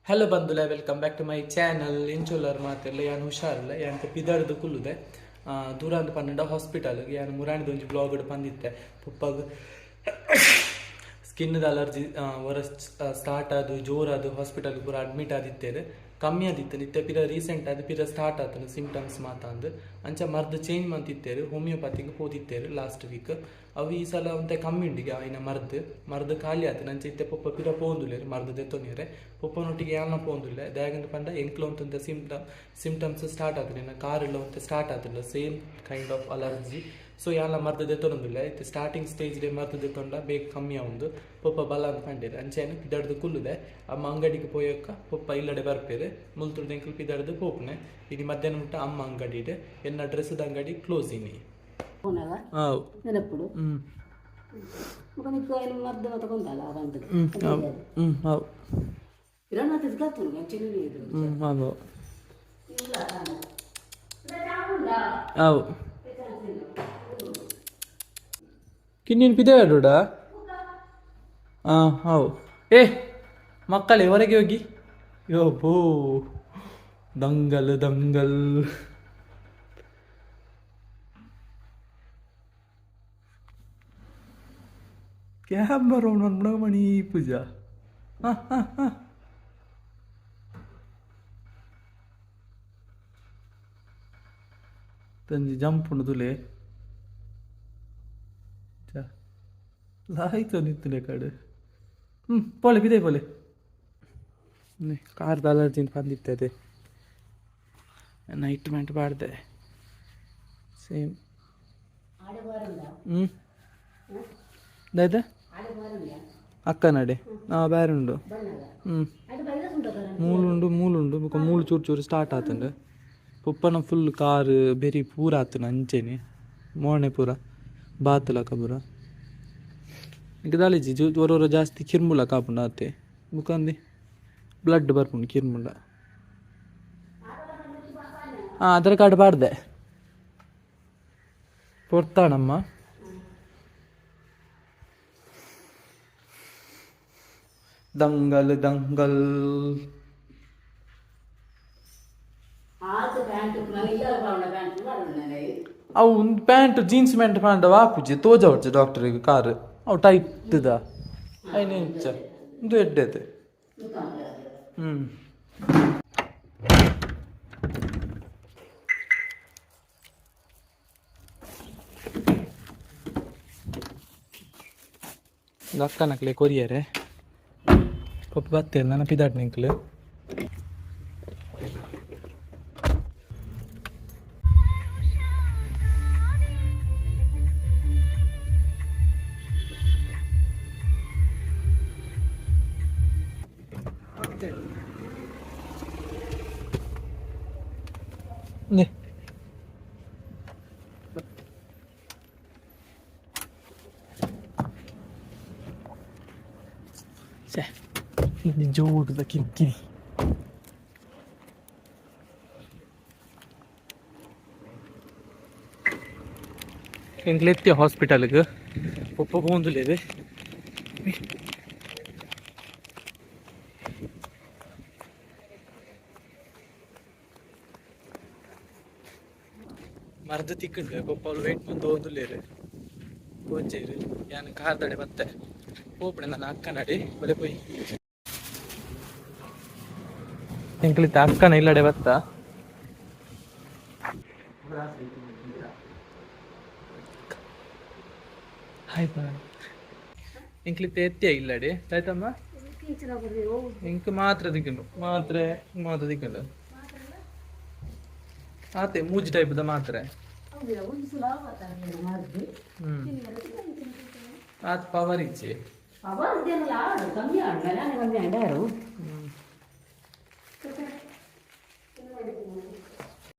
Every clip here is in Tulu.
ಹಲೋ ಬಂಧುಲೆ, Welcome back to my channel. ಎಂಚೊಲ್ಲರ್ ಮಾತೆರ್ಲ? ಯಾನ್ ಹುಷಾರಿಲ್ಲ. ಯಾನ್ ಪಿದರ್ದು ಕುಲ್ಲುದೆ. ದೂರ ಅಂದ್ ಪನ್ನಡ ಹಾಸ್ಪಿಟಲ್. ಯಾನ್ ಮುರಾಣಿದ ಒಂಜಿ ಬ್ಲಾಗ್ ಪಂದಿತ್ತೆ, ಪೊಪ್ಪಗ್ ಸ್ಕಿನ್ ಅಲರ್ಜಿ ವರ ಸ್ಟಾರ್ಟ್ ಆದು ಜೋರಾದು ಹಾಸ್ಪಿಟಲ್ ಪೂರ ಅಡ್ಮಿಟ್ ಆದಿತ್ತೇರು. ಕಮ್ಮಿ ಆದಿತ್ತು. ಇತ್ತೆ ಪಿರ ರೀಸೆಂಟ್ ಆದ್ ಪಿರ ಸ್ಟಾರ್ಟ್ ಆತನು ಸಿಂಪ್ಟಮ್ಸ್ ಮಾತಾಂದು. ಅಂಚ ಮರ್ದ್ ಚೇಂಜ್ ಮಂತಿತ್ತೇರು, ಹೋಮಿಯೋಪತಿಗೆ ಪೋದಿತ್ತೇರು ಲಾಸ್ಟ್ ವೀಕ್. ಅವು ಈ ಸಲ ಒಂತೆ ಕಮ್ಮಿ ಉಂಡಿಗೆ. ಆಯ್ನ ಮರ್ದ್ ಮರ್ದ್ ಖಾಲಿ ಆತು. ಅಂಚ ಇತ್ತೆ ಪೊಪ್ಪ ಪಿರ ಪೋಂದುಲ್ಲೇರು ಮರ್ದ್ ದೆತ್ತೊನಿಯರೆ. ಪೊಪ್ಪನೊಟ್ಟಿಗೆ ಯಾನ ಪೋಂದುಲ್ಲೆ. ದಾಯೆಗಂದ್ ಪಂಡ ಎಂಕ್ಲ ಒಂತೊಂತೆ ಸಿಂಪ್ಟಮ್ಸ್ ಸ್ಟಾರ್ಟ್ ಆತುಂಡು, ಕಾರ್ ಎಲ್ಲ ಒಂತೆ ಸ್ಟಾರ್ಟ್ ಆತುಂಡು, same kind of allergy. So ಯಾನ್ಲ ಮರ್ದ್ ದೆತ್ತೊನೊಂದುಲ್ಲೆ. ಇತ್ತೆ ಸ್ಟಾರ್ಟಿಂಗ್ ಸ್ಟೇಜ್ ಡೇ ಮರ್ದ್ ದೆತ್ತೊಂಡ ಬೇಗ ಕಮ್ಮಿ ಆವುಂದು, ಪೊಪ್ಪ ಬಲ ಅಂದ್ ಪಂಡೇರು. ಅಂಚೆನೆ ಪಿದಡ್ದು ಕುಲ್ಲುದೆ. ಅಮ್ಮ ಅಂಗಡಿಗೆ ಪೋಯೊಕ್ಕ ಪೊಪ್ಪ ಇಲ್ಲಡೆ ಬರ್ಪೇರು. ಮುಲ್ತುರ್ದು ಎಂಕುಲು ಪಿದಡ್ದು ಪೋಪುನೆ. ಇನಿ ಮಧ್ಯಾಹ್ನ ಮುಟ್ಟ ಅಮ್ಮ ಅಂಗಡಿಡ್. ಎನ್ನ ಡ್ರೆಸ್ದ ಅಂಗಡಿ ಕ್ಲೋಸ್ ಇನಿ. ಪೋನಾಗ ನೆನಪುಡು. ಬೊಕ ನಿಕ್ಕ್ ಐನ್ ಮರ್ದ್ ಮಾತ ಕೊಂತಲ್ಲ ಪಂದ್. ಹ್ಞೂ ಹೌದು. ಪಿರಣ ತಿರ್ಗಾತುಂಡು ಅಂಚೆನೆ ಇದು. ಹ್ಞೂ ಹೌದು ಅವು ಕಿನ್ನಿನ ಪಿದೆ ಹಾಂ how. ಏ ಮಕ್ಕಳೇ, ಹೊರಗೆ ಹೋಗಿ. ಯೋ ಬೋ, ದಂಗಲ್ ದಂಗಲ್. ಕ್ಯಾಮರಾ ಮಣಿ ಪೂಜಾ. ಹಾಂ ಹಾಂ ಹಾಂ. ತಂಜಿ ಜಂಪ್ ಉಂಡು ತುಲೆ ಲಾಯ್ತು ನಿತ್ತುಲೆ ಕಡೆ. ಹ್ಞೂ ಪೋಲೆ ಬಿದೆ ಪೋಲೆ. ಕಾರ್ದ ಅಲರ್ಜಿನ್ ಬಂದಿತ್ತದೆ. ನೈಟ್ ಮ್ಯಾಂಟ್ ಪಾಡ್ದೆ ಸೇಮ್. ಹ್ಞೂ ದಾಯ್ತ ಅಕ್ಕ ನಡೆ. ಹಾಂ, ಬೇರೆ ಉಂಡು. ಹ್ಞೂ ಮೂಲುಂಡು ಮೂಲುಂಡು. ಬೊಕ ಮೂಲು ಚೂರು ಚೂರು ಸ್ಟಾರ್ಟ್ ಆತುಂಡು. ಪೊಪ್ಪನ ಫುಲ್ ಕಾರ್ ಬೆರಿ ಪೂರ ಆತುಂಡು. ಅಂಚೆನೆ ಮೋಣೆ ಪೂರ ಬಾತುಲಕ ಪೂರ. ಇಂಕ ದಾಲಿಜಿ ಜೂ ಒರ ಜಾಸ್ತಿ ಕಿರ್ಮುಲ ಕಾಪುಂಡು ಆತೆ. ಬೊಕ ಅಂದೆ ಬ್ಲಡ್ ಬರ್ಪುಂಡು ಕಿರ್ಮುಂಡ. ಹಾಂ, ಆಧಾರ್ ಕಾರ್ಡ್ ಪಾಡ್ದೆ ಪೊರ್ತಾಣಮ್ಮ. ದಂಗಲ್ ದಂಗಲ್. ಆತ್ ಪ್ಯಾಂಟ್ ಇಲ್ಲದ ಪ್ಯಾಂಟ್ ಪಾಡುಂಡು. ಅವು ಒಂದು ಪ್ಯಾಂಟ್, ಜೀನ್ಸ್ ಪ್ಯಾಂಟ್ ಪಾಂಡ ವಾಪುಜಿ ತೋಜಾವಡ್ಚಿ ಡಾಕ್ಟರಿಗೆ. ಕಾರ್ ಅವು ಟೈಟ್ದ ಐನ ಇಂಚ ಒಂದು ಎಡ್ಡೆತೆ. ಹ್ಞೂ ಅಕ್ಕನಕ್ಲೆ ಕೊರಿಯರೆ. ಪಪ್ಪ ಬತ್ತೆ ನನ್ನ ಪಿದಾಟ್ ನಿಂಕ್ಲು. 네. ಛೆ, ಜೋಡದ ಕಿರಿಕಿರಿ. ಎಂಕ್ಲೆತ್ತಿ ಹಾಸ್ಪಿಟಲ್ಗೆ. ಪೊಪ್ಪ ಪೋಂದುಲೇದೆ. ಮರ್ದ್ ತಿಕ್ಕುಂಡು. ಪೊಪ್ಪ ಅವ್ಲು ವೇಟ್ ಮಂದು ಓದುಲೇರು ತೋಜೇರು. ಯಾನ್ ಕಾರ್ದಡೆ ಬತ್ತೆ ಪೋಪುಣೆ ನನ್ನ ಅಕ್ಕನಡಿ ಬಲೆ ಪೋಯಿ. ಎಂಕ್ಲಿತ್ತ ಅಕ್ಕನ ಇಲ್ಲಡೆ ಬತ್ತ. Hi bye. ಎಂಕ್ಲಿತ್ತ ಎತ್ತಿಯ ಇಲ್ಲಡೆ ಆಯ್ತಮ್ಮ. ಎಂಕ್ ಮಾತ್ರ ದಿಕ್ಕುಂಡು, ಮಾತ್ರೆ ಮಾತ್ರ ದಿಕ್ಕುಂಡು. ಆತೆ ಮೂಜಿ ಟೈಪ್ದ ಮಾತ್ರೆ. ಹ್ಮ್ ಆತ್ ಪವರ್ ಇಚ್ಚಿ. ಪವರ್ ಆಡು ಕಮ್ಮಿ ಆಡು ಮೇಲಾನೆ ಕಮ್ಮಿ ಆಡಾರು.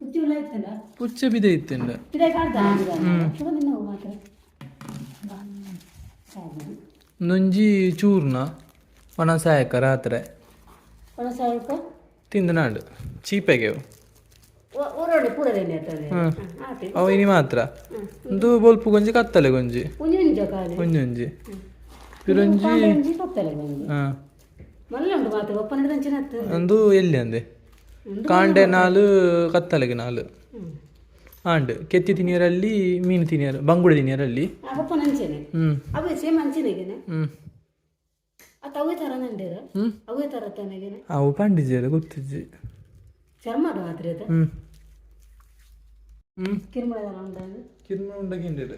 ಹುಚ್ಚು ಇತ್ತಲ್ಲ. ಪುಚ್ಚೆ ಬಿದೆ ಇತ್ತಿಂಡ. ಇದೇ ಕಾಡ್ದ ಮಾತ್ರ. ನೊಂಜಿ ಚೂರ್ನ ಒಣಸಾಯಕ ರಾತ್ರೆ. ಒಣಸಾಯಕ. ತಿಂದು ನಾಡು ಚೀಪೆಗೆ. ಊರೊಡೆ ಪೂರ. ಅವು ಇನಿ ಮಾತ್ರ ಒಂದು ಬೊಲ್ಪು ಗೊಂಜಿ, ಕತ್ತಲೆ ಗೊಂಜಿ. ಒಂಜಿ ಕಾಲೆ. ಒಂಜೊಂಜಿ ಪಿರೊಂಜಿ. ಒಂಜಿ ಕತ್ತಲೆ ಒಂಜಿ. ಹಾಂ. ಮಲ್ಲ ಉಂಡು ಮಾತ್ರ ಒಪ್ಪನ ಅಂಚಿನ ಅಂದು ಎಲ್ಲಿ ಅಂದೆ ಕಾಂಡೆ ನಾಲು ಕತ್ತಲೆಗೆ ನಾಲು ಆಂಡ್ ಕೆತ್ತಿ ತಿನಿಯರಲ್ಲಿ ಮೀನು ತಿನಿಯರು ಬಂಗುಡೆ ತಿನಿಯರಲ್ಲಿ ಒಪ್ಪನ ಅಂಚೆನೆ ಅವೇ ಸೇಮ್ ಅಂಚೆನೆಗೆನೆ ಅತ್ತ ಅವೇ ತರ ನಂಡೇರ ಅವೇ ತರ ತನಗೆನೆ ಅವು ಪಂಡಿಜೇರು ಗೊತ್ತಿಜ್ಜಿ ಚರ್ಮ ಮಾತ್ರ ಅದು ಕಿರುಮುಳ ಉಂಡಾಗ ಕಿರುಮುಳ ಉಂಡಗಿಂಡಿರು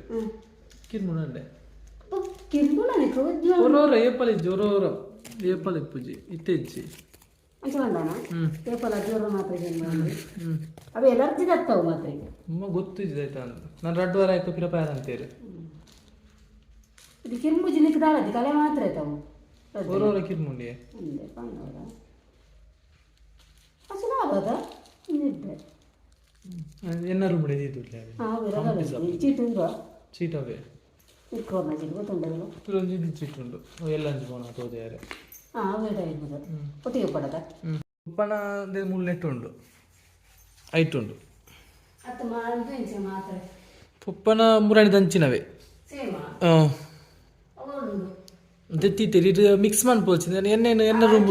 ಕಿರುಮುಳ ಉಂಡೆ ಕಿರುಮುಳ ಒರೋರ ಏಪಲ್ ಇಜ್ಜಿ ಒರೋರ ಏಪಲ್ ಇಪ್ಪುಜಿ ಇತ್ತೆಜ್ಜಿ ಅಂಚ ಉಂಡಾನ ಏಪಲ್ ಅಜ್ಜೋರ ಮಾತ್ರ ಅವೆ ಎಲರ್ಜಿ ದತ್ತವು ಮಾತ್ರ ತುಂಬ ಗೊತ್ತಿಜ್ಜಿ ಆಯ್ತಾ ನಾನು ರಡ್ಡು ವಾರ ಆಯ್ತು ಪಿರಪಾಯ ಅಂತೇರಿ ಇದು ಕಿರುಮುಜಿ ನಿಕ್ ದಾಳದಿ ಕಲೆ ಮಾತ್ರ ಆಯ್ತಾವು ಒರೋರ ಕಿರುಮುಂಡಿ ಉಂಡೆ ಪನ್ನೋರ ಅಸಲ ಆಗೋದ ಇದ್ದೆ ಎನ್ನಾರು ಮುಡಿದಿದ್ದು ಚೀಟ್ ಉಂಡು ಚೀಟ್ ಅವೇ ಇಕ್ಕೋರ್ನ ಚೀಟ್ ಗೊತ್ತುಂಡಲ್ಲ ಒಂಜಿ ಚೀಟ್ ಉಂಡು ಎಲ್ಲ ಅಂಜಿ ಪೋಣ ತೋದೆಯಾರೆ ಹಾಂ ಅವೇ ಇರ್ಬೋದು ಒಟ್ಟಿಗೆ ಪಡದ ಉಪ್ಪಣ ಮುಳ್ಳು ಉಂಡು ಐಟ್ ಉಂಡು ಅತ್ತ ಮಾಂದು ಇಂಚ ಮಾತ್ರ ಪುಪ್ಪನ ಮುರಾಣಿ ದಂಚಿನವೇ ಸೇಮ ಹಾಂ ಉಂಡು ದೆತ್ತಿ ಇದು ಮಿಕ್ಸ್ ಮನ್ಪೋಲ್ಚಿಂದ ಎಣ್ಣೆ ಎನ್ನ ರೂಮ್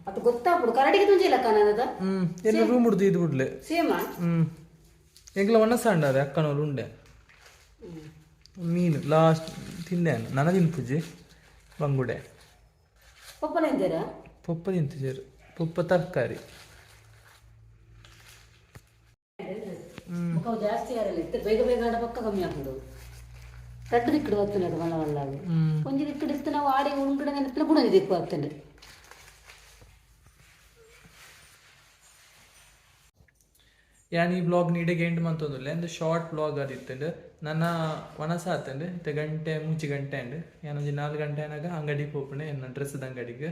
ಅದು ಗೊತ್ತಾಗ್ಬಿಡು ಕರಡಿಗೆ ತುಂಜಿಲ್ಲ ಕನ್ನಡದ ಎನ್ನ ರೂಮ್ ಉಡ್ದು ಇದು ಬಿಡ್ಲೆ ಸೇಮ ಎಂಗ್ಲ ಒಣ ಸಾಂಡಾರೆ ಅಕ್ಕನವ್ರು ಉಂಡೆ ಮೀನು ಲಾಸ್ಟ್ ತಿಂದೆ ನನ್ನ ತಿನ್ಪುಜಿ ಬಂಗುಡೆ ಪಪ್ಪಲ ಎಂತೀರಾ ಪಪ್ಪ ತಿಂತಿಜರು ಪಪ್ಪ ತರಕಾರಿ ಮುಖವು ಜಾಸ್ತಿ ಯಾರಲ್ಲ ಇತ್ತು ಬೇಗ ಬೇಗ ಆಡ ಪಕ್ಕ ಕಮ್ಮಿ ಆಗ್ಬಿಡು ರಡ್ಡು ದಿಕ್ಕಡು ಬರ್ತದೆ ಅದು ಮಲ್ಲ ಮಲ್ಲ ಒಂಜಿ ದಿಕ್ಕಡು ಇತ್ತು ನಾವು ಆಡಿ ಉಂಗಡೆ ನೆನಪಿನ ಕೂಡ ದಿಕ್ಕು ಆಗ್ತದೆ ಯಾನ್ ಈ ಬ್ಲಾಗ್ ನೀಡೆಗೆ ಎಂಡ್ ಮಂತೊಂದುಲ್ಲೆ ಅಂದ್ ಶಾರ್ಟ್ ಬ್ಲಾಗ್ ಆದಿತ್ತಂಡ್ ನನ್ನ ವನಸ ಆತಂಡ್ ಇತ್ತೆ ಗಂಟೆ ಮೂಚಿ ಗಂಟೆ ಅಂಡ್ ಯಾನೊಂಜಿ 4 ಗಂಟೆ ಆನಾಗ ಅಂಗಡಿ ಪೋಪುಣೆ ಎನ್ನ ಡ್ರೆಸ್ದ ಅಂಗಡಿಗೆ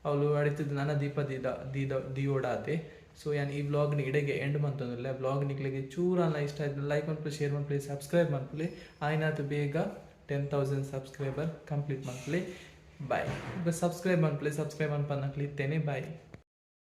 ಅವಳು ಅಡಿತದ ನನ್ನ ದೀಪ ದೀದ ದೀದ ದಿಯೋಡಾತೆ. ಸೊ ಯಾನ್ ಈ ಬ್ಲಾಗ್ ಇಡೆಗೆ ಎಂಡ್ ಮಂತೊಂದುಲ್ಲೆ. ಬ್ಲಾಗ್ ನಿಕ್ಲೆಗೆ ಚೂರಾನ ಇಷ್ಟ ಆಯ್ತು ಲೈಕ್ ಮನ್ಪುಲೆ, ಶೇರ್ ಮನ್ಪುಲೆ, ಸಬ್ಸ್ಕ್ರೈಬ್ ಮನ್ಪುಲೆ. ಆಯ್ನಾತ್ ಬೇಗ 10,000 ಸಬ್ಸ್ಕ್ರೈಬರ್ ಕಂಪ್ಲೀಟ್ ಮನ್ಪುಲೆ. ಬಾಯ್. ಸಬ್ಸ್ಕ್ರೈಬ್ ಮನ್ಪುಲೆ, ಸಬ್ಸ್ಕ್ರೈಬ್ ಮನ್ಪನ್ನಕ್ಲಿ ಇತ್ತೇನೆ. ಬಾಯ್.